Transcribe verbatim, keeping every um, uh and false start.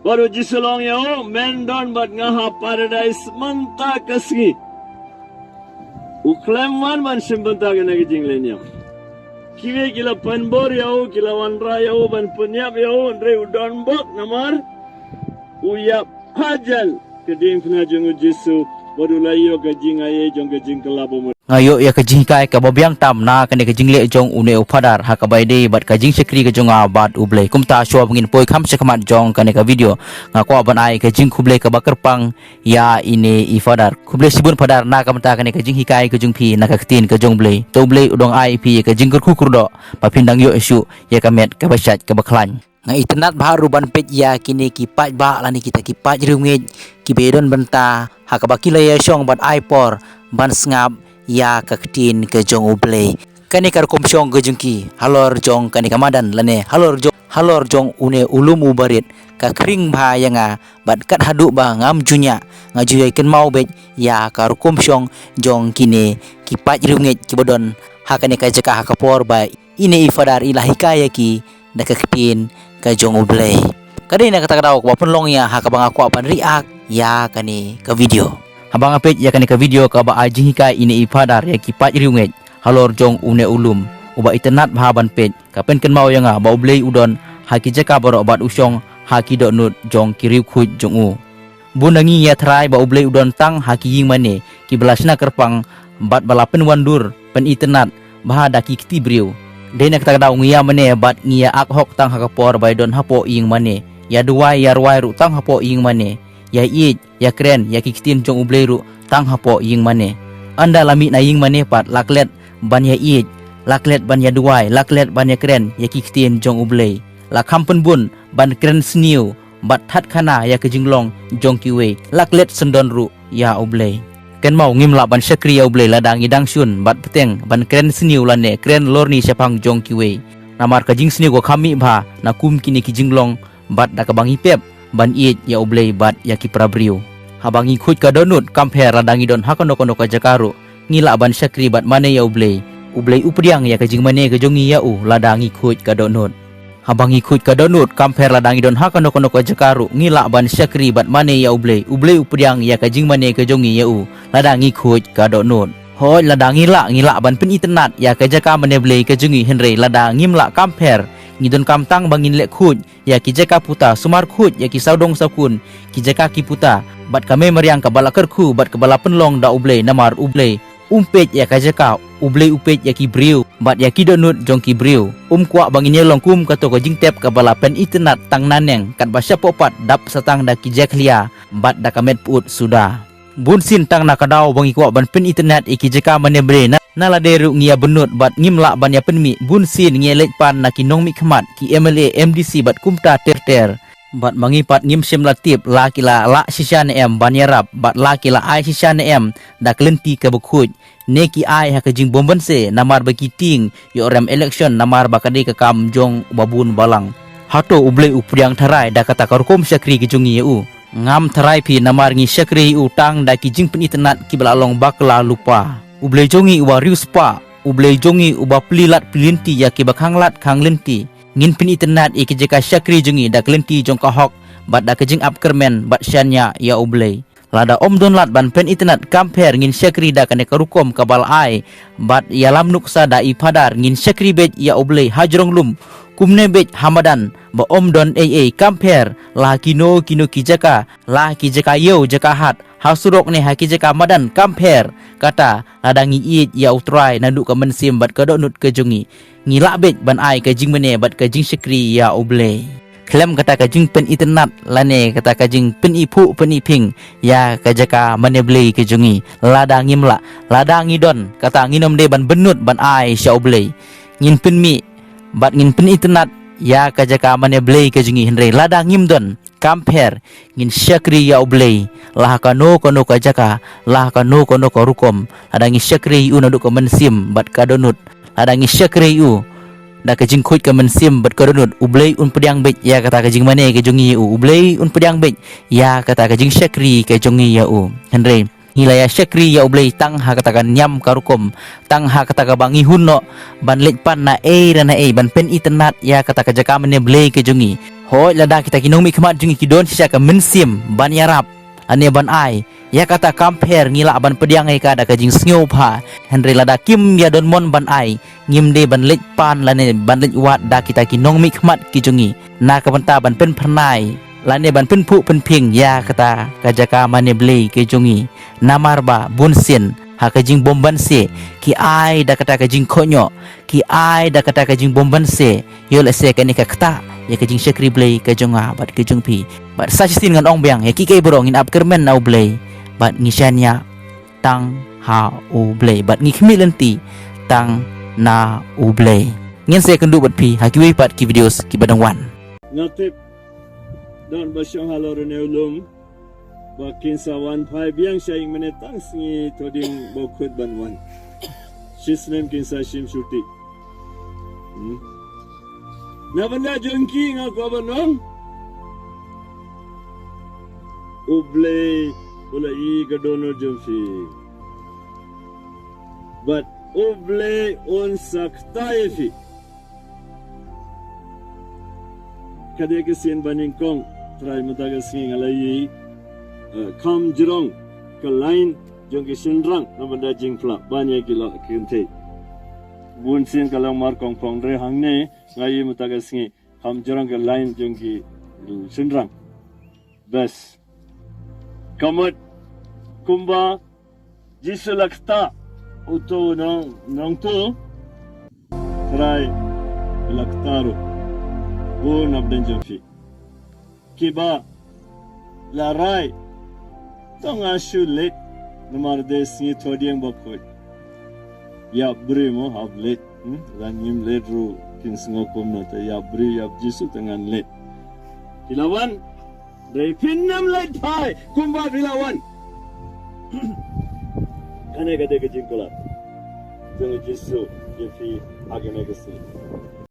Bad u Jisu u ong ïa u, men don bad nga ha paradais mynta ka sngi. U khlem wan ban shim bynta kane ka jingleh niam. Kiwei ki la pynbor ïa u, ki la wanrah ïa u ban pynïap ïa u, hynrei u don bok namar u ïap hajan ka diengphna jong u Jisu, bad u la ïoh ka jingai jong ka jingkylla bymman. Nga ïoh ïa ka jinghikai kaba biang tam na kane ka jingleh jong une u Phadar ha kaba ïadei bad ka jingshakri ka jong nga bad U Blei. Kumta shuwa ba ngin poi kham shakhmat jong kane ka video, nga kwah ban ai ka jingkhublei kaba kyrpang ïa ine i Phadar. Khublei shibun Phadar na ka bynta kane ka jinghikai ka jong phi na ka ktien ka jong U Blei. To U Blei u dang ai ïa phi ïa ka jingkyrkhu kyrdoh ba phin dang ïoh shuh ïa ka met kaba shait kaba khlaiñ. Nga itynnad bha ruh ban peit ïa kine ki paidbah lane kita ki paid riewngeit kiba ïadon bynta ha kaba ki la ïashong bad ai por ban sngap ïa ka ktien ka jong U Blei. Kane ka rukom shong ka jong ki halor jong kane ka madan lane halor jong, halor jong une u lum u barit ka khring bha ïa nga, bad kat haduh ba ngam ju ñiah, nga ju ïai kynmaw beit ïa ka rukom shong jong kine ki paid riewngeit kiba don ha kane ka jaka ha ka por ba ine i Phadar i la hikai ïa ki da ka ktien ka jong U Blei. Ka dei na kata ka daw kaba pynlong ïa ha kaba nga kwah ban react ïa kane ka video. Haba nga peit ïa kane ka video kaba ai jinghikai ine i Phadar ïa ki paid riewngeit halor jong une u lum uba itynnad bha ban peit, ka pynkynmaw ïa nga ba U Blei u don ha ki jaka baroh bad u shong ha ki dohnud jong ki riewkhuid jong u. Bun na ngi ïa tharai ba U Blei u don tang ha ki ïing mane kiba la shna kyrpang bad ba la pynwandur pynitynnad bha da ki kti briew. Dei na kata ka daw ngi ïa mane bad ngi ïa ak hok tang ha ka por ba ïadon hapoh ïing mane, ïa duwai ïa rwai ruh tang hapoh ïing mane, ïa ïeit ïa kren ïa ki ktien jong U Blei ruh tang hapoh ïing mane. Ynda la mih na ïing mane pat la klet ban ïa ïeit, la klet ban ïa duwai, la klet ban ïa kren ïa ki ktien jong U Blei. La kham pynbun ban kren sniew bad that khana ïa ka jinglong jong kiwei, la klet syndon ruh ïa U Blei. Kynmaw ngim lah ban shakri ïa U Blei lada ngi dang shun bad bteng ban kren sniew lane kren lorni shaphang jong kiwei. Namar ka jingsniew ka kham mih bha na kum kine ki jinglong bad da kaba ngi pep ban ïeit ïa U Blei bad ïa ki para briew. Haba ngi khuid ka dohnud, kam pher lada ngi don ha kano kano ka jaka ruh, ngi lah ban shakri bad mane ïa U Blei. U Blei u pdiang ïa ka jingmane ka jong ngi ïa u lada ngi khuid ka dohnud. Haba ngi khuid ka dohnud, kam pher lada ngi don ha kano kano ka jaka ruh, ngi lah ban shakri bad mane ïa U Blei. U Blei u pdiang ïa ka jingmane ka jong ngi ïa u lada ngi khuid ka dohnud. Hooid, lada ngi lah, ngi lah ban pynitynnad ïa ka jaka mane Blei ka jong ngi, hynrei lada ngim lah, kam pher. Ngi donkam tang ba ngin leh khuid ïa ki jaka puta, sumar khuid ïa ki sawdong sawkun, ki jaka ki puta, bad ka mei mariang kaba la kyrkhu bad kaba la pynlong da U Blei, namar U Blei um peit ïa ka jaka, U Blei u peit ïa ki briew bad ïa ki dohnud jong ki briew. Um kwah ba ngin ïalong kum kato ka jingtep kaba la pynitynnad tang naneng, katba shapoh pat dap sa tang da ki jakhlia bad da ka met pyut suda. Bun sien tang na ka daw ba ngi kwah ban pynitynnad ïa ki jaka mane Blei, na, na lade ruh ngi ïa bynnud bad ngim lah ban ïa pynmih. Bun sien ngi ïa leit pan na ki nongmihkhmat, ki M L A, M D C bad kumta ter ter. Bad ma ngi pat ngim shym la tip la ki la lah shisha ne em ban ïarap, bad la ki la ai shisha ne em da ka lynti kaba khuid, ne ki ai ha ka jingbymbanse namar ba ki tieng ïoh rem election namar ba ka dei ka kam jong uba bun balang. Hato U Blei u pdiang tharai da kata ka rukom shakri ka jong ngi ïa u? Ngam tharai phi, namar ngi shakri ïa u tang da ki jingpynitynnad kiba la long bakla lypa. U Blei jong ngi uba riewspah, U Blei jong ngi uba plie lad plie lynti ïa kiba khang lad khang lynti. Ngin pynitynnad ïa ki jaka shakri jong ngi da ka lynti jong ka hok bad da ka jingap kyrmen bad shaniah ïa U Blei. Lada ym don lad ban pynitynnad, kam pher ngin shakri da kane ka rukom kaba la ai bad ïalam nuksa da i Phadar, ngin shakri beit ïa U Blei hajrong lum, kumne beit ha madan ba ym don ei ei, kam pher la ha kino kino ki jaka, la ha ki jaka ïew jaka hat, ha surok ne ha ki jaka madan, kam pher. Kata lada ngi ïeit ïa U Trai naduh ka mynsiem bad ka dohnud ka jong ngi, ngi lah beit ban ai ka jingmane bad ka jingshakri ïa U Blei. Khlem kata ka jingpynitynnad lane kata ka jingpyniphuh pyniphieng ïa ka jaka mane Blei ka jong ngi, lada ngim lah, lada ngi don, kata ngin ym dei ban bynnud ban ai sha U Blei. Ngin pynmih bad ngin pynitynnad ïa ka jaka mane Blei ka jong ngi, hynrei lada ngim don, kam pher ngin shakri ïa U Blei la ha kano kano ka jaka, la ha kano kano ka rukom. Lada ngi shakri ïa u naduh ka mynsiem bad ka dohnud, lada ngi shakri ïa u da ka jingkhuid ka mynsiem bad ka dohnud, U Blei un pdiang beit ïa kata ka jingmane ka jong ngi ïa u, U Blei un pdiang beit ïa kata ka jingshakri ka jong ngi ïa u. Hynrei ngi la ïa shakri ïa U Blei tang ha kata ka niam ka rukom, tang ha kata kaba ngi hun noh ban leit pan na ei re na ei ban pynitynnad ïa kata ka jaka mane Blei ka jong ngi. Hooid, lada kita ki nongmihkhmat jong ngi ki don shisha ka mynsiem ban ïarap lane ban ai, ïa kata kam pher ngi lah ban pdiang ïa ka da ka jingsngewbha. Hynrei lada kim ïa don mon ban ai, ngim dei ban leit pan lane ban leit wad da kita ki nongmihkhmat ki jong ngi na ka bynta ban pynphyrnai lane ban pynphuh pynphieng ïa kata ka jaka mane Blei ki jong ngi. Namar ba bunsien ha ka jingbymbanse ki ai da kata ka jingkohnguh, ki ai da kata ka jingbymbanse, ïoh lehse kane ka ktah ïa ka jingshakri Blei ka jong nga bad ka jong phi. Bad sa shisien ngan ong biang, ïa kiei kiei baroh ngin ap kyrmen na U Blei bad ngi shaniah tang ha U Blei bad ngi khmih lynti tang na U Blei. Ngin sa ïakynduh bad phi ha kiwei pat ki videos kiba dang wan. Nga tip don ba shong halor une u lum ba kin sa wan phai biang sha ïing mynne tang sngi Thohdieng ba kut ban wan. Shisnem kin sa shim shuti. Hmm. Na bynta jong ki nga kwah ban ong, U Blei u la ïohi ka dohnud jong phi. Bad U Blei un sa ktah ïa phi. Ka dei ka sien ba nyngkong, Trai, mynta ka sngi nga la ïohi, eh, kham jrong ka lain jong ki shynrang na bynta jingphla ban ïa ki lok ki kynthei. Bunsien ka long mar kong phong, hynrei hangne nga ïohi mynta ka sngi kham jrong ka lain jong ki, mm, shynrang. Bes. Ka mut kumba Jisu la ktah uto u nong, nongtu, Trai, la ktah ruh bun na bynta jong phi. Kiba la rai, to nga shu leit namar dei sngi Thohdieng ba kut. Ïap briew mo hap leit. Hmm? Lada ngim leit ruh kin sngew kumno, te ïap briew ïap Jisu te ngan leit. Phi la wan, hynrei phin ym leit phai kumba phi la wan. Kane ka dei ka jingkular jong u Jisu ïa phi ha kane ka sngi.